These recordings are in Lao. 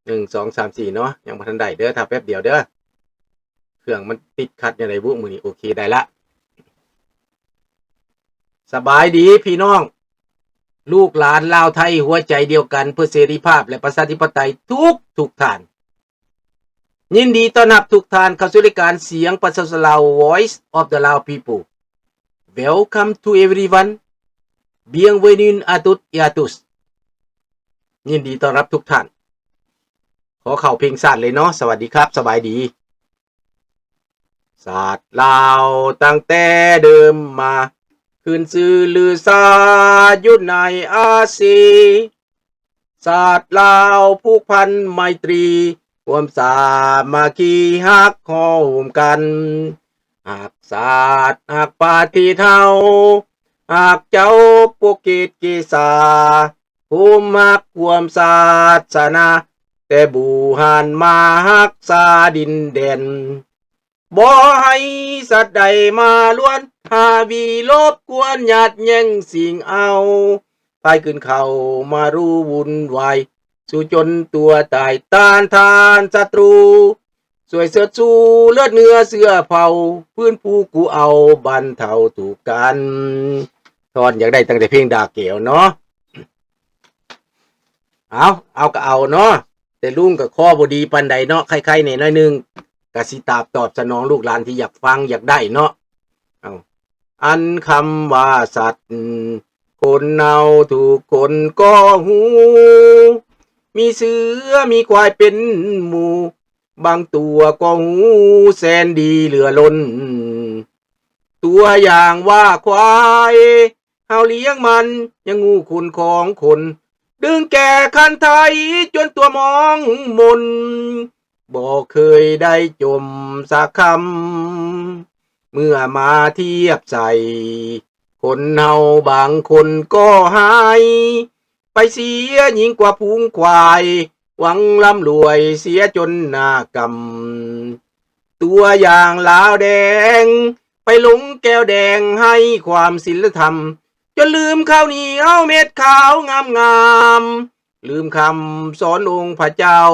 ໜຶ່ງ ສອງ ສາມ ສີ່ ເນາະ ຍັງບໍ່ທັນໄດ້ເດີ ຖ້າແປັບດຽວເດີ ເຄື່ອງມັນຕິດຂັດແນວໃດບຸ ມື້ນີ້ ໂອເຄ ໄດ້ລະ. ສະບາຍດີພີ່ນ້ອງ ລູກຫຼານລາວໄທ ຫົວໃຈດຽວກັນເພື່ອເສລີພາບ ແລະ ປະຊາທິປະໄຕ ທຸກໆທ່ານ. ຍິນດີຕ້ອນຮັບທຸກທ່ານເຂົ້າສູ່ລາຍການສຽງປະຊາຊົນລາວ Voice of the Lao People. Welcome to everyone. Bienvenue à toutes et à tous. ຍິນດີຕ້ອນຮັບທຸກທ່ານ. ຂໍເຂົ້າເພງຊາດເລີຍເນາະ. ສະຫວັດດີຄັບ ສະບາຍດີ. ຊາດລາວຕັ້ງແຕ່ເດີມມາ ຂຶ້ນຊື່ລືຊາຢູ່ໃນອາຊີ. ຊາດລາວຜູກພັນໄມຕີ ຮ່ວມສາມັກຄີຮັກໂຮມກັນ ຮັກຊາດຮັກປະເທດເຮົາ ຮັກເຈົ້າປົກເກດເກສາ ໂຮມຮັກຮ່ວມສາສະໜາ ແຕ່ບູຮານມາຮັກສາດິນແດນ. ບໍ່ໃຫ້ສັດໃດມາລວນ ຫາວີລົບກວນຍາດແຍ່ງຊິງເອົາ ພາຍຂຶ້ນເຂົ້າມາຮູ້ວຸ່ນວາຍ ສູ້ຈົນຕົວຕາຍຕ້ານທານສັດຕູ ຊ່ວຍເຊີດຊູເລືອດເນື້ອເຊື້ອເຜົ່າ ຟື້ນຟູກູ້ເອົາບັນເທົາທຸກກັນ. ທ່ອນຢາກໄດ້ຕັ້ງແຕ່ເພງດາແກວເນາະ. ເອົາ ເອົາກໍເອົາເນາະ ແຕ່ລຸງກໍຄໍບໍ່ດີປານໃດເນາະ ໄຄໆແດ່ໜ້ອຍໜຶ່ງ ກະຊິຕາບຕອບສະໜອງລູກຫຼານທີ່ຢາກຟັງຢາກໄດ້ເນາະ. ເອົາ ອັນຄຳວ່າສັດ ຄົນເຮົາທຸກຄົນກໍຮູ້ ມີເສືອມີຄວາຍເປັນໝູ່ ບາງຕົວກໍຮູ້ແສນດີເຫຼືອລົ້ນ ຕົວຢ່າງວ່າຄວາຍ ເຮົາລ້ຽງມັນຍັງຮູ້ຄຸນຂອງຄົນ ດຶງແກ່ຄັນໄທຈົນຕົວມອງມົນ ບໍ່ເຄີຍໄດ້ຈົ່ມສັກຄຳ ເມື່ອມາທຽບໃສ່ ຄົນເຮົາບາງຄົນກໍຮ້າຍ ໄປເສຍຍິ່ງກວ່າຝູງຄວາຍ ຫວັງລ່ຳລວຍເສຍຈົນໜ້າກຳ ຕົວຢ່າງລາວແດງ ໄປຫຼົງແກ້ວແດງໃຫ້ຄວາມສິນລະທຳ ຈົນລືມເຂົ້າໜີເອົາເມັດຂາວງາມໆ ລືມຄຳສອນອົງພະເຈົ້າ.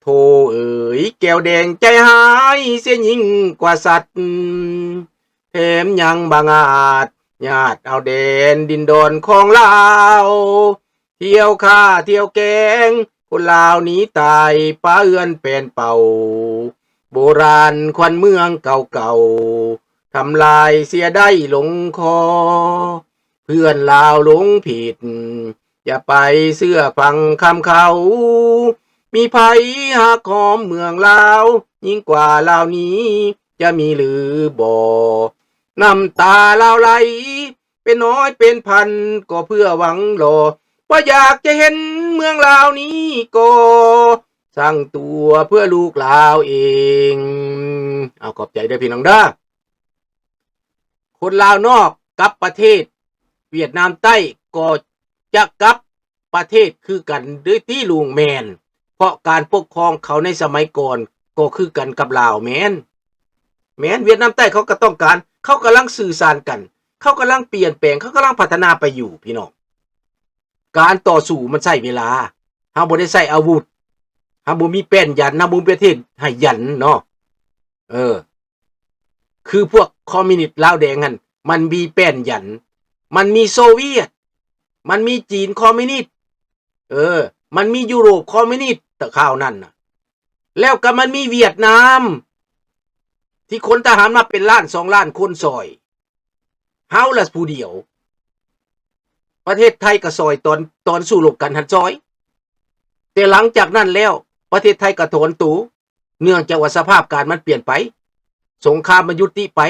ໂທເອີຍ ແກ້ວແດງໃຈຮ້າຍເສຍຍິ່ງກວ່າສັດ ແຖມຍັງບັງອາດຍາດເອົາແດນດິນດອນຂອງລາວ ທ່ຽວຂ້າທ່ຽວແກງ ຄົນລາວໜີຕາຍ ປະເຮືອນແປນເປົ່າ ໂບລານຂວັນເມືອງເກົ່າໆ ທຳລາຍເສຍໄດ້ລົງຄໍ ເພື່ອນລາວຫຼົງຜິດ ຢ່າໄປເຊື່ອຟັງຄຳເຂົາ ມີໃຜຮັກຫອມເມືອງລາວ ຍິ່ງກວ່າລາວນີ້ ຈະມີຫຼືບໍ່? ນ້ຳຕາລາວໄຫຼ ເປັນຮ້ອຍເປັນພັນ ກໍເພື່ອຫວັງລໍ ບໍ່ຢາກຈະເຫັນເມືອງລາວນີ້ກໍສ້າງຕົວເພື່ອລູກລາວເອງ. ເອົາ ຂອບໃຈເດີພີ່ນ້ອງເດີ. ຄົນລາວນອກກັບປະເທດຫວຽດນາມໃຕ້ ກໍຈະກັບປະເທດຄືກັນເດີຕິລຸງ? ແມ່ນ ເພາະການປົກຄອງເຂົາໃນສະໄໝກ່ອນກໍຄືກັນກັບລາວ. ແມ່ນ ແມ່ນ ຫວຽດນາມໃຕ້ເຂົາກໍຕ້ອງການ ເຂົາກຳລັງສື່ສານກັນ ເຂົາກຳລັງປ່ຽນແປງ ເຂົາກຳລັງພັດທະນາໄປຢູ່ພີ່ນ້ອງ. ການຕໍ່ສູ້ມັນໃຊ້ເວລາ ເຮົາບໍ່ໄດ້ໃຊ້ອາວຸດ ເຮົາບໍ່ມີແປ້ນຢັນ ເຮົາບໍ່ມີປະເທດໃຫ້ຢັນເນາະ. ເອີ ຄືພວກຄອມມິວນິດລາວແດງຫັ້ນ ມັນມີແປ້ນຢັນ ມັນມີໂຊວຽດ ມັນມີຈີນຄອມມິວນິດ ເອີ ມັນມີຢູໂຣບຄອມມິວນິດແຕ່ຄາວນັ້ນນະ ແລ້ວກໍມັນມີຫວຽດນາມ ທີ່ຂົນທະຫານມາເປັນລ້ານສອງລ້ານຄົນຊ່ອຍ ເຮົາລະຜູ້ດຽວ. ປະເທດໄທກໍຊ່ອຍ ຕອນ ຕອນສູ້ລົບກັນຫັ້ນຊ່ອຍ ແຕ່ຫຼັງຈາກນັ້ນແລ້ວ ປະເທດໄທກໍຖອນໂຕ ເນື່ອງຈາກວ່າສະພາບການມັນປ່ຽນໄປ ສົງຄາມມັນຍຸຕິໄປ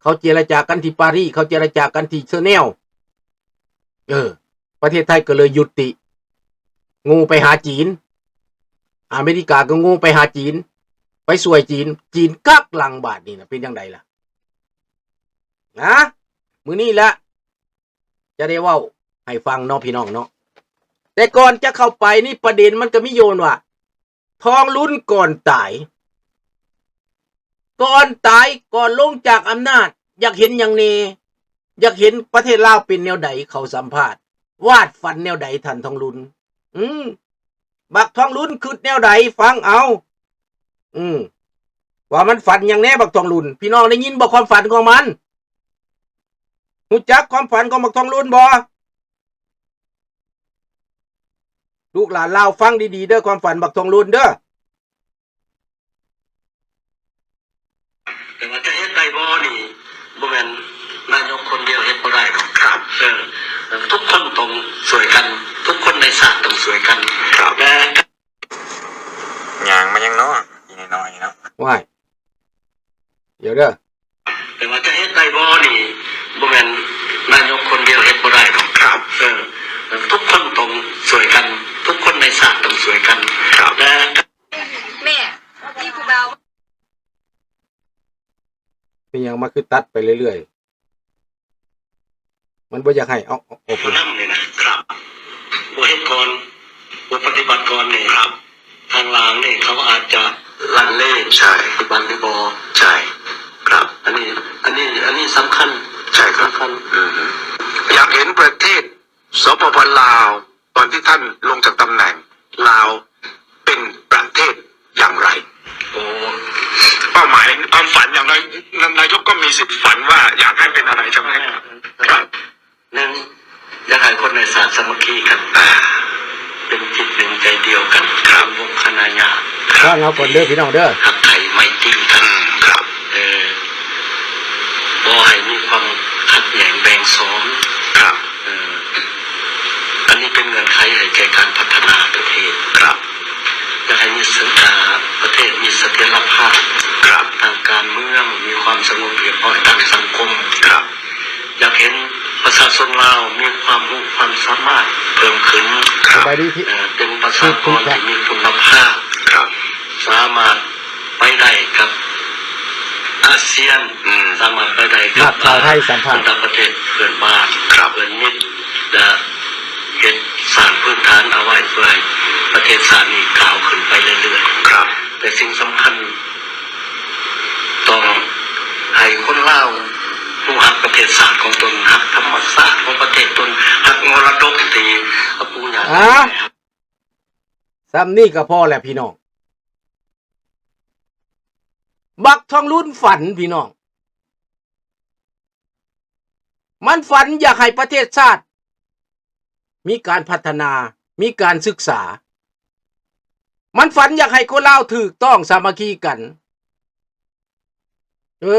ເຂົາເຈລະຈາກັນທີ່ປາຣີ ເຂົາເຈລະຈາກັນທີ່ເຊີແນວ ເອີ ປະເທດໄທກໍເລີຍຍຸຕິ ໂງ່ໄປຫາຈີນ ອາເມລິກາກໍໂງ່ໄປຫາຈີນ ໄປຊ່ວຍຈີນ ຈີນກັກຫຼັງ. ບາດນີ້ນະ ເປັນຈັ່ງໃດລະ? ນະ ມື້ນີ້ລະ ຈະໄດ້ເວົ້າໃຫ້ຟັງເນາະ ພີ່ນ້ອງເນາະ. ແຕ່ກ່ອນຈະເຂົ້າໄປນີ້ ປະເດັນມັນກໍມີຢູ່ວ່າ ທອງລຸນກ່ອນຕາຍ ກ່ອນຕາຍ ກ່ອນລົງຈາກອຳນາດ ຢາກເຫັນຫຍັງແດ່? ຢາກເຫັນປະເທດລາວເປັນແນວໃດ? ເຂົາສຳພາດ ວາດຝັນແນວໃດທ່ານທອງລຸນ? ອືມ ບັກທອງລຸນຄິດແນວໃດ? ຟັງເອົາ ອືມ ວ່າມັນຝັນຫຍັງແດ່ ບັກທອງລຸນ? ພີ່ນ້ອງໄດ້ຍິນບໍ່ຄວາມຝັນຂອງມັນ? ຮູ້ຈັກຄວາມຝັນຂອງບັກທອງລຸນບໍ່? ລູກຫຼານລາວຟັງດີໆເດີ ຄວາມຝັນບັກທອງລຸນເດີ. ແຕ່ວ່າຈະເຮັດໄດ້ບໍ່ນີ້ ບໍ່ແມ່ນນາຍົກຄົນດຽວເຮັດບໍ່ໄດ້ດອກ. ຄັບ ເອີ ທຸກຄົນຕ້ອງຊ່ວຍກັນ, ທຸກຄົນໃນຊາດຕ້ອງຊ່ວຍກັນ. ຄັບ ແລະ ຍ່າງມາຍັງເນາະ ອີນ້ອຍໆເນາະ. ວ້າຍ ດຽວເດີ ແຕ່ວ່າຈະເຮັດໄດ້ບໍ່ນີ້ ບໍ່ແມ່ນນາຍົກຄົນດຽວເຮັດບໍ່ໄດ້ດອກ. ຄັບ ເອີ ທຸກຄົນຕ້ອງຊ່ວຍກັນ, ທຸກຄົນໃນຊາດຕ້ອງຊ່ວຍກັນ. ຄັບ ແລະ ແມ່ ມີຜູ້ບ່າວ ເປັນຫຍັງມັນຄືຕັດໄປເລື້ອຍໆ? ມັນບໍ່ຢາກໃຫ້ ເອົາ ເອົາ ເອົາ ຜູ້ນຳນີ້ນະ ຄັບ ບໍ່ເຮັດກ່ອນ ບໍ່ປະຕິບັດກ່ອນນີ້ ຄັບ ທາງລ່າງນີ້ເຂົາອາດຈະລັງເລ ໃຊ່ ປະຕິບັດຫຼືບໍ່. ໃຊ່ ຄັບ ອັນນີ້ ອັນນີ້ ອັນນີ້ສຳຄັນ ໃຊ່ ສຳຄັນ. ອືມ ຢາກເຫັນປະເທດ ສປປ ລາວ ຕອນທີ່ທ່ານລົງຈາກຕຳແໜ່ງ ລາວເປັນປະເທດຢ່າງไร? ໂອ້ ເປົ້າໝາຍ ຄວາມຝັນ ຢ່າງນາຍ ນາ ນາຍົກກໍມີສິດຝັນວ່າຢາກໃຫ້ເປັນອະໄລ ຈຳໄດ້ໄໝ? ຄັບ ໜຶ່ງ ຢາກໃຫ້ຄົນໃນຊາດສາມັກຄີກັນ ອ່າ ເປັນຈິດໜຶ່ງໃຈດຽວກັນ ຄັບ ເປັນວົງຄະນະຍາດ ຟັງເອົາກ່ອນເດີພີ່ນ້ອງເດີ ຮັກໃຄ່ໄມຕີກັນ. ອືມ ຄັບ ເອີ ບໍ່ໃຫ້ມີຄວາມຂັດແຍ່ງແບ່ງສອງ. ຄັບ ເອີ ອັນນີ້ເປັນເງື່ອນໄຂໃຫ້ແກ່ການພັດທະນາປະເທດ. ຄັບ ຢາກໃຫ້ມີສະ ອາ ປະເທດມີສະຖຽນລະພາບ ຄັບ ທາງການເມືອງ, ມີຄວາມສະຫງົບຮຽບຮ້ອຍທາງສັງຄົມ. ຄັບ ຢາກເຫັນປະຊາຊົນລາວມີຄວາມຮູ້ຄວາມສາມາດເພີ່ມຂຶ້ນ. ຄັບ ສະບາຍດີ ເອີ ເປັນປະຊາກອນທີ່ມີຄຸນນະພາບ. ຄັບ ສາມາດໄປໄດ້ກັບອາຊຽນ. ອືມ ສາມາດໄປໄດ້ກັບ ນັກຂ່າວໄທສຳພາດ ບັນດາປະເທດເພື່ອນບ້ານ. ຄັບ ເພື່ອນມິດ ແລະ ເຮັດສ້າງພື້ນຖານເອົາໄວ້ເພື່ອໃຫ້ປະເທດຊາດນີ້ກ້າວຂຶ້ນໄປເລື້ອຍໆ. ຄັບ ແຕ່ສິ່ງສຳຄັນ ຕ້ອງໃຫ້ຄົນລາວຮູ້ຮັກປະເທດຊາດຂອງຕົນ, ຮັກທຳມະຊາດຂອງປະເທດຕົນ, ຮັກມໍລະດົກທີ່ປູ່ຍ່າຕາຍາຍ. ສ່ຳນີ້ກໍພໍແລ້ວພີ່ນ້ອງ. ບັກທອງລຸນຝັນພີ່ນ້ອງ, ມັນຝັນຢາກໃຫ້ປະເທດຊາດມີການພັດທະນາ, ມີການສຶກສາ, ມັນຝັນຢາກໃຫ້ຄົນລາວຖືກຕ້ອງສາມັກຄີກັນ. ເອີ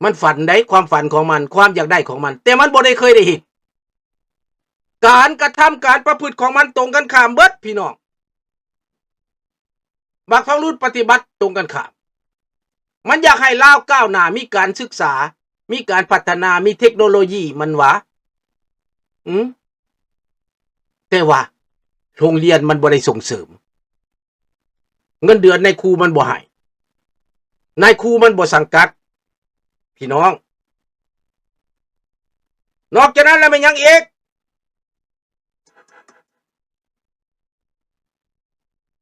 ມັນຝັນໃດ໋ ຄວາມຝັນຂອງມັນ, ຄວາມຢາກໄດ້ຂອງມັນ, ແຕ່ມັນບໍ່ໄດ້ເຄີຍໄດ້ເຮັດ. ການກະທຳ ການປະພຶດຂອງມັນຕົງກັນຂ້າມເບິດພີ່ນ້ອງ. ບັກທອງລຸນປະຕິບັດຕົງກັນຂ້າມ. ມັນຢາກໃຫ້ລາວກ້າວໜ້າ, ມີການສຶກສາ, ມີການພັດທະນາ, ມີເທັກໂນໂລຢີ, ມັນວ່າ. ອືມ? ແຕ່ວ່າໂຮງຮຽນມັນບໍ່ໄດ້ສົ່ງເສີມ. ເງິນເດືອນນາຍຄູມັນບໍ່ໃຫ້, ນາຍຄູມັນບໍ່ສັງກັດ ພີ່ນ້ອງ. ນອກຈາກນັ້ນແລ້ວແມ່ນຫຍັງອີກ?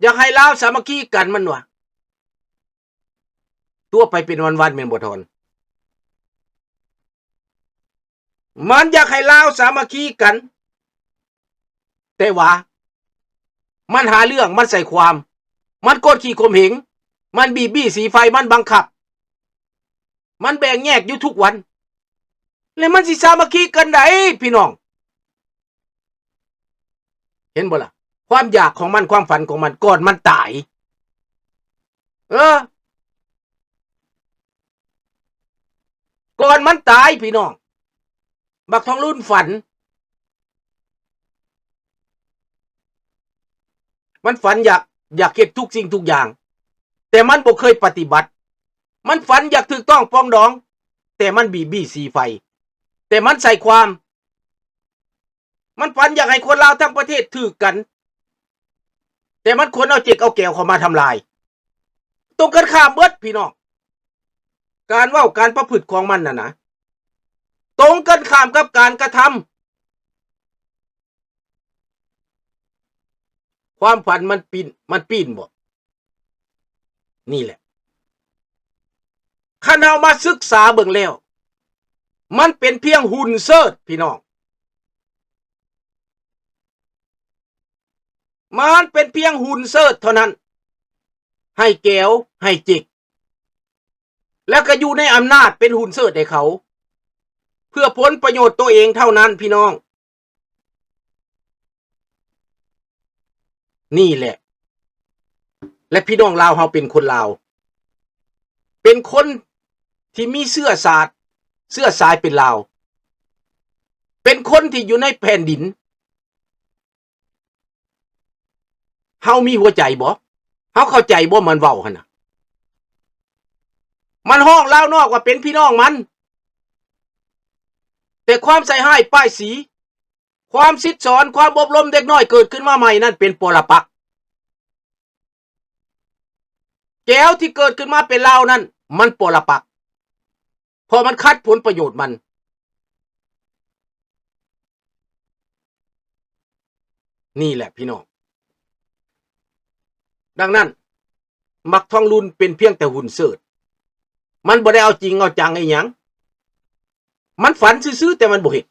ຢາກໃຫ້ລາວສາມັກຄີກັນ ມັນວ່າ. ຕົວະໄປເປັນວັນໆ ແມ່ນບໍ່ທອນ? ມັນຢາກໃຫ້ລາວສາມັກຄີກັນ, ແຕ່ວ່າມັນຫາເລື່ອງ, ມັນໃສ່ຄວາມ, ມັນກົດຂີ່ຂົ່ມເຫງ, ມັນບີດບີ້ສີໄຟ, ມັນບັງຄັບ, ມັນແບ່ງແຍກຢູ່ທຸກວັນ, ແລ້ວມັນຊິສາມັກຄີກັນໃດ໋ ພີ່ນ້ອງ? ເຫັນບໍ່ລະ? ຄວາມຢາກຂອງມັນ, ຄວາມຝັນຂອງມັນ, ກ່ອນມັນຕາຍ. ເອີ ກ່ອນມັນຕາຍ ພີ່ນ້ອງ, ບັກທອງລຸນຝັນ. ມັນຝັນຢາກ, ຢາກເຮັດທຸກສິ່ງທຸກຢ່າງ, ແຕ່ມັນບໍ່ເຄີຍປະຕິບັດ. ມັນຝັນຢາກຖືກຕ້ອງປອງດອງ, ແຕ່ມັນບີດບີ້ສີໄຟ, ແຕ່ມັນໃສ່ຄວາມ. ມັນຝັນຢາກໃຫ້ຄົນລາວທັງປະເທດຖືກກັນ, ແຕ່ມັນຂົນເອົາເຈັກເອົາແກວເຂົ້າມາທຳລາຍ. ຕົງກັນຂ້າມເບິດ ພີ່ນ້ອງ. ການເວົ້າ, ການປະພຶດຂອງມັນນັ້ນນະ, ຕົງກັນຂ້າມກັບການກະທຳ. ຄວາມຝັນມັນປີນ, ມັນປີນບໍ່? ນີ້ແຫຼະ, ຄັນເຮົາມາສຶກສາເບິ່ງແລ້ວ, ມັນເປັນພຽງຫຸ່ນເຊີດ ພີ່ນ້ອງ. ມັນເປັນພຽງຫຸ່ນເຊີດເທົ່ານັ້ນ ໃຫ້ແກວ ໃຫ້ຈິກ ແລ້ວກໍຢູ່ໃນອຳນາດເປັນຫຸ່ນເຊີດໃຫ້ເຂົາ ເພື່ອຜົນປະໂຫຍດໂຕເອງເທົ່ານັ້ນ ພີ່ນ້ອງ. ນີ້ແຫຼະ ແລະ ພີ່ນ້ອງລາວເຮົາເປັນຄົນລາວ ເປັນຄົນທີ່ມີເຊື້ອຊາດ ເຊື້ອສາຍເປັນລາວ ເປັນຄົນທີ່ຢູ່ໃນແຜ່ນດິນ ເຮົາມີຫົວໃຈບໍ່? ເຮົາເຂົ້າໃຈບໍ່? ມັນເວົ້າຫັ້ນນະ ມັນຮ້ອງລາວນອກວ່າເປັນພີ່ນ້ອງມັນ ແຕ່ຄວາມໃສ່ຮ້າຍປ້າຍສີ ຄວາມສິດສອນ ຄວາມອົບຮົມເດັກນ້ອຍເກີດຂຶ້ນມາໃໝ່ນັ້ນເປັນປໍລະປັກ ແກວທີ່ເກີດຂຶ້ນມາເປັນລາວນັ້ນ ມັນປໍລະປັກ ເພາະມັນຂັດຜົນປະໂຫຍດມັນ. ນີ້ແຫຼະພີ່ນ້ອງ. ດັ່ງນັ້ນ ໝາກທອງລຸນເປັນພຽງແຕ່ຫຸ່ນເຊີດ ມັນບໍ່ໄດ້ເອົາຈິງເອົາຈັງອີ່ຫຍັງ ມັນຝັນຊື່ໆ ແຕ່ມັນບໍ່ເຮັດ.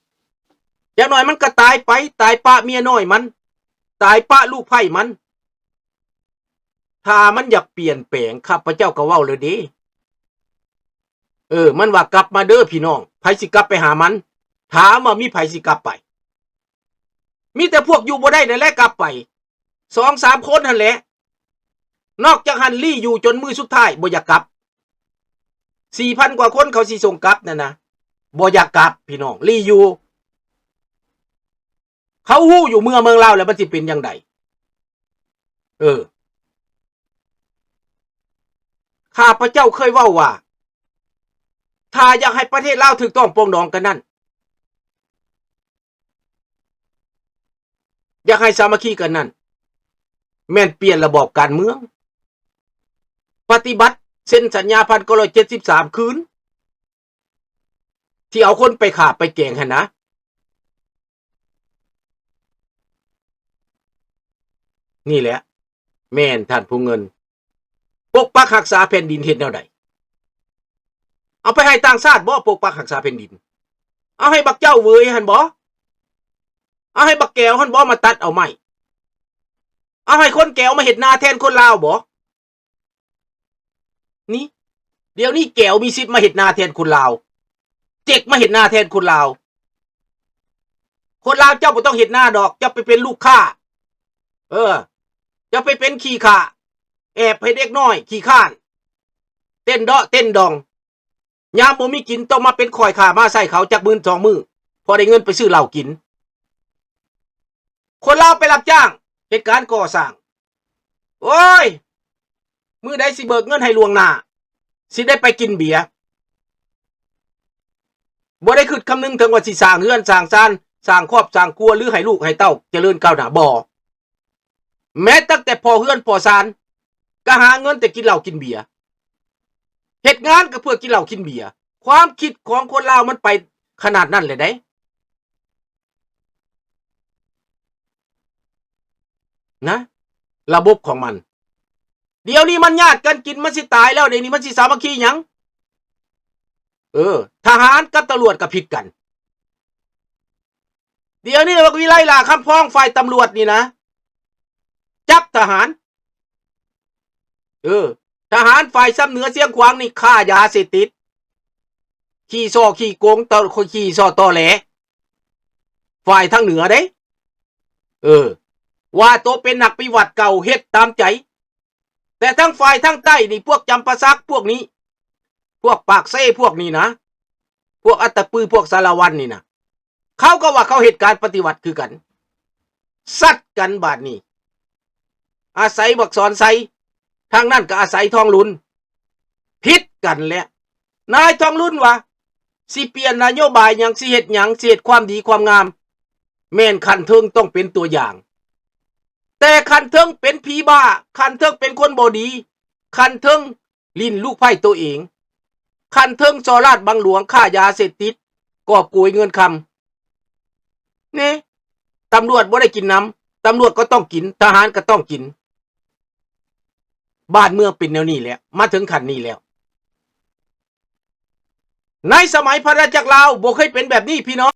ຢ່າງໜ້ອຍມັນກໍຕາຍໄປ ຕາຍປະເມຍນ້ອຍມັນ ຕາຍປະລູກໃພ້ມັນ. ຖ້າມັນຢາກປ່ຽນແປງ ຂ້າພະເຈົ້າກໍເວົ້າແລ້ວເດ້. ເອີ ມັນວ່າກັບມາເດີພີ່ນ້ອງ ໃຜຊິກັບໄປຫາມັນ? ຖາມວ່າມີໃຜຊິກັບໄປ? ມີແຕ່ພວກຢູ່ບໍ່ໄດ້ນັ້ນແຫຼະກັບໄປ ສອງສາມຄົນຫັ້ນແຫຼະ. ນອກຈາກຫັ້ນ ລີ້ຢູ່ຈົນມື້ສຸດທ້າຍບໍ່ຢາກກັບ. ສີ່ພັນກວ່າຄົນເຂົາຊິສົ່ງກັບນັ້ນນະ ບໍ່ຢາກກັບພີ່ນ້ອງ ລີ້ຢູ່. ເຂົາຮູ້ຢູ່ເມືອເມືອງລາວແລ້ວມັນຊິເປັນຈັ່ງໃດ. ເອີ ຂ້າພະເຈົ້າເຄີຍເວົ້າວ່າ ຖ້າຢາກໃຫ້ປະເທດລາວຖືກຕ້ອງປອງດອງກັນນັ້ນ ຢາກໃຫ້ສາມັກຄີກັນນັ້ນ ແມ່ນປ່ຽນລະບອບການເມືອງ ປະຕິບັດເຊັນສັນຍາພັນເກົ້າຮ້ອຍເຈັດສິບສາມຄືນ ທີ່ເອົາຄົນໄປຂ້າໄປແກງຫັ້ນນະ. ນີ້ແຫຼະ ແມ່ນທ່ານຜູ້ເງິນ ປົກປັກຮັກສາແຜ່ນດິນເຮັດແນວໃດ? ເອົາໄປໃຫ້ຕ່າງຊາດບໍ ປົກປັກຮັກສາແຜ່ນດິນ? ເອົາໃຫ້ບັກເຈົ້າເຫວີຍຫັ້ນບໍ? ເອົາໃຫ້ບັກແກວຫັ້ນບໍ ມາຕັດເອົາໄມ້? ເອົາໃຫ້ຄົນແກວມາເຮັດນາແທນຄົນລາວບໍ? ນີ້ ດຽວນີ້ແກວມີສິດມາເຮັດນາແທນຄົນລາວ ເຈັກມາເຮັດນາແທນຄົນລາວ. ຄົນລາວເຈົ້າບໍ່ຕ້ອງເຮັດນາດອກ ເຈົ້າໄປເປັນລູກຄ້າ ເອີ ເຈົ້າໄປເປັນຂີ້ຂ້າ ແອບໃຫ້ເດັກນ້ອຍຂີ້ຄ້ານ ເຕັ້ນເດາະເຕັ້ນດອງ. ຍາມບໍ່ມີກິນຕ້ອງມາເປັນຂ້ອຍຂ້າມາໃສ່ເຂົາຈັກມື້ສອງມື້ ພໍໄດ້ເງິນໄປຊື້ເຫຼົ້າກິນ. ຄົນລາວໄປຮັບຈ້າງເຮັດການກໍ່ສ້າງ ໂອ້ຍ ມື້ໃດຊິເບີກເງິນໃຫ້ລ່ວງໜ້າ ຊິໄດ້ໄປກິນເບຍ. ບໍ່ໄດ້ຄິດຄຳນຶງເຖິງວ່າຊິສ້າງເຮືອນສ້າງຊານ ສ້າງຄອບສ້າງຄົວ ຫຼື ໃຫ້ລູກໃຫ້ເຕົ້າຈະເລີນກ້າວໜ້າ ບໍ່. ແມ້ຕັ້ງແຕ່ພໍ່ເຮືອນພໍ່ຊານ ກໍຫາເງິນແຕ່ກິນເຫຼົ້າກິນເບຍ. ເຮັດງານກໍເພື່ອກິນເຫຼົ້າກິນເບຍ. ຄວາມຄິດຂອງຄົນລາວມັນໄປຂະໜາດນັ້ນແຫຼະເດ້ ນະ ລະບົບຂອງມັນ. ດຽວນີ້ມັນຍາດກັນກິນ ມັນຊິຕາຍແລ້ວ ດຽວນີ້ມັນຊິສາມັກຄີຫຍັງ? ເອີ ທະຫານກັບຕຳຫຼວດກໍຜິດກັນ. ດຽວນີ້ບັກວິໄລຫຼ້າຄຳພອງ ຝ່າຍຕຳຫຼວດນີ້ນະ ຈັບທະຫານ ເອີ ທະຫານຝ່າຍຊຳເໜືອຊຽງຂວາງນີ້ຄ້າຢາເສບຕິດ ຂີ້ສໍ້ຂີ້ໂກງ ຕໍ່ ຂີ້ສໍ້ຕໍແຫຼ ຝ່າຍທາງເໜືອເດ້. ເອີ ວ່າໂຕເປັນນັກປະຕິວັດເກົ່າ ເຮັດຕາມໃຈ. ແຕ່ທາງຝ່າຍທາງໃຕ້ນີ້ ພວກຈຳປາສັກພວກນີ້ ພວກປາກເຊພວກນີ້ນະ ພວກອັດຕະປື ພວກສາລະວັນນີ້ນະ ເຂົາກໍວ່າເຂົາເຮັດການປະຕິວັດຄືກັນ. ຊັດກັນບາດນີ້ ອາໄສບັກສອນໄຊ ທາງນັ້ນກໍອາໄສທອງລຸນ. ຜິດກັນແຫຼະ. ນາຍທອງລຸນວ່າ ຊິປ່ຽນນະໂຍບາຍຫຍັງ ຊິເຮັດຫຍັງ ຊິເຮັດຄວາມດີຄວາມງາມ ແມ່ນຂັ້ນເທິງຕ້ອງເປັນຕົວຢ່າງ. ແຕ່ຂັ້ນເທິງເປັນຜີບ້າ, ຂັ້ນເທິງເປັນຄົນບໍ່ດີ, ຂັ້ນເທິງຫຼິ້ນລູກໃພ້ໂຕເອງ, ຂັ້ນເທິງສໍ້ລາດບັງຫຼວງ, ຄ້າຢາເສບຕິດ, ກອບໂກຍເງິນຄຳ. ນີ້ ຕຳຫຼວດບໍ່ໄດ້ກິນນຳ, ຕຳຫຼວດກໍຕ້ອງກິນ, ທະຫານກໍຕ້ອງກິນ. ບ້ານເມືອງເປັນແນວນີ້ແຫຼະ, ມາເຖິງຂັ້ນນີ້ແລ້ວ. ໃນສະໄໝພະນາຈັກລາວບໍ່ເຄີຍເປັນແບບນີ້ ພີ່ນ້ອງ.